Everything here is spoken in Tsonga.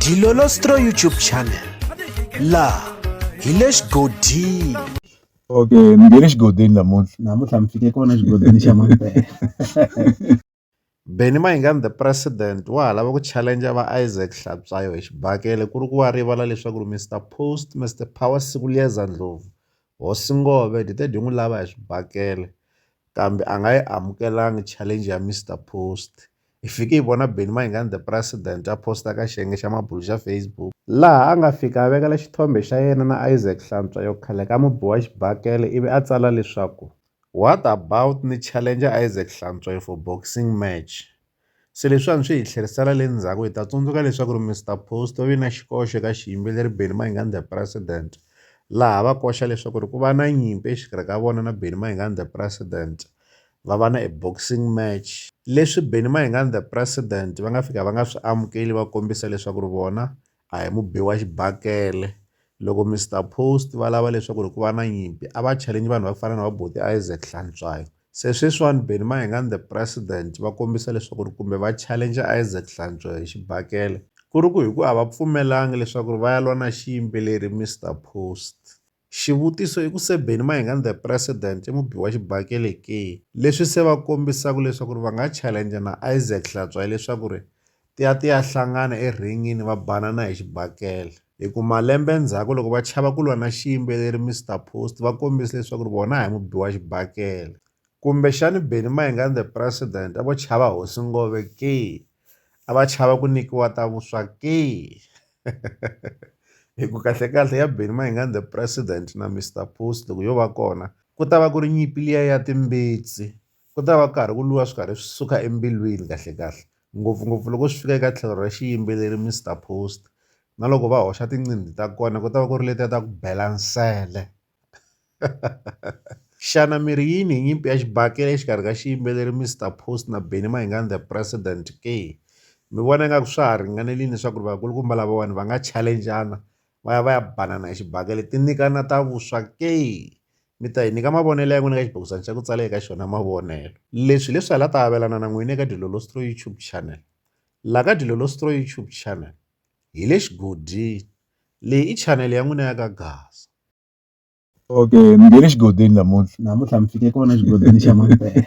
Dilolostro YouTube channel laha hi le xigodini. Okay, mi nge le xigodini namuntlha. Namuntlha mi fike kona xigodini xa mampela. Benny Mayengani the president wa ha lava ku challenge va Isaac Hlatshwayo hi xibakele ku ri ku wa rivala leswaku ri Mister Post Mister Power Sikuliyeza Ndlovu Hosi Ngove dyi te dyi n'wi lava hi swibakele kambe a nga yi amukelangi challenge ya Mister Post. Hi fike hi vona Benny Mayengani the president a posta ka xiyenge xa mabulo xa Facebook laha a nga fika a vekela xithombe xa yena na Isaac Hlantswayo khale ka mubi wa xibakele ivi a tsala leswaku What about ni challenge Isaac Hlantswayo for boxing match? Se leswiwani swi hi tlherisela le ndzhaku hi ta tsundzuka leswaku ri Mister Post u ve na xikoxo eka xiyimbeleri Benny Mayengani the President laha va koxa leswaku ri ku va na nyimpi exikarhi ka vona na Benny Mayengani the President va va na a boxing match leswi Benny Mayengani the President va nga fika va nga swi amukeli va kombisa leswaku ri vona a hi mubi wa xibakele loko Mister Post va lava leswaku ri ku va na nyimpi a va challenge vanhu va ku fana na va boti Isaac Hlantswayo se sweswiwani Benny Mayengani the President va kombisa leswaku ri kumbe va challenge Isaac Hlantswayo hi xibakele ku ri ku hi ku a va pfumelangi leswaku ri va ya lwa na xiyimbeleri Mister Post. Xivutiso i ku se Benny Mayengani the President i mubi wa xibakele ke? Leswi se va kombisaka leswaku ri va nga challenge na Isaac Hlantswayo leswaku ri ti ya ti ya hlangana erhingini va banana hi xibakele. Hi ku malembe ndzhaku loko va chava ku lwa na xiyimbeleri Mister Post va kombise leswaku ri vona a hi mubi wa xibakele. Kumbexani Benny Mayengani the President a vo chava Hosi Ngove ke? A va chava ku nyikiwa ta vuswa ke? Hi ku kahlekahle ya Benny Mayengani the President na Mister Post loko yo va kona ku ta va ku ri nyimpi liya ya timbitsi ku ta va karhi ku lwiwa swi karhi swi suka embilwini kahlekahle ngopfungopfu loko swi fika eka tlhelo ra xiyimbeleri Mister Post na loko va hoxa tinqingho ta kona ku ta va ku ri letiya ta ku bela nsele. Xana mi ri yini hi nyimpi ya xibakele exikarhi ka xiyimbeleri Mister Post na Benny Mayengani the President ke? Mi vona ingaku swa ha ringanerile leswaku ri vakulukumba lavawani va nga challenge-ana va ya va ya banana hi xibakele ti nyikana ta vuswa ke? Mi ta hi nyika mavonelo ya n'wina eka xibokisana xa ku tsala eka xona mavonelo. Leswi hi leswi hi la ta avelana na n'wina eka Dilolostro YouTube channel. Laha ka Dilolostro YouTube channel hi le xigodini leyi i channel ya n'wina ya ka Gaza. Okay, mi nge le xigodini namuntlha. Namuntlha mi fike kona xigodini xa mampela.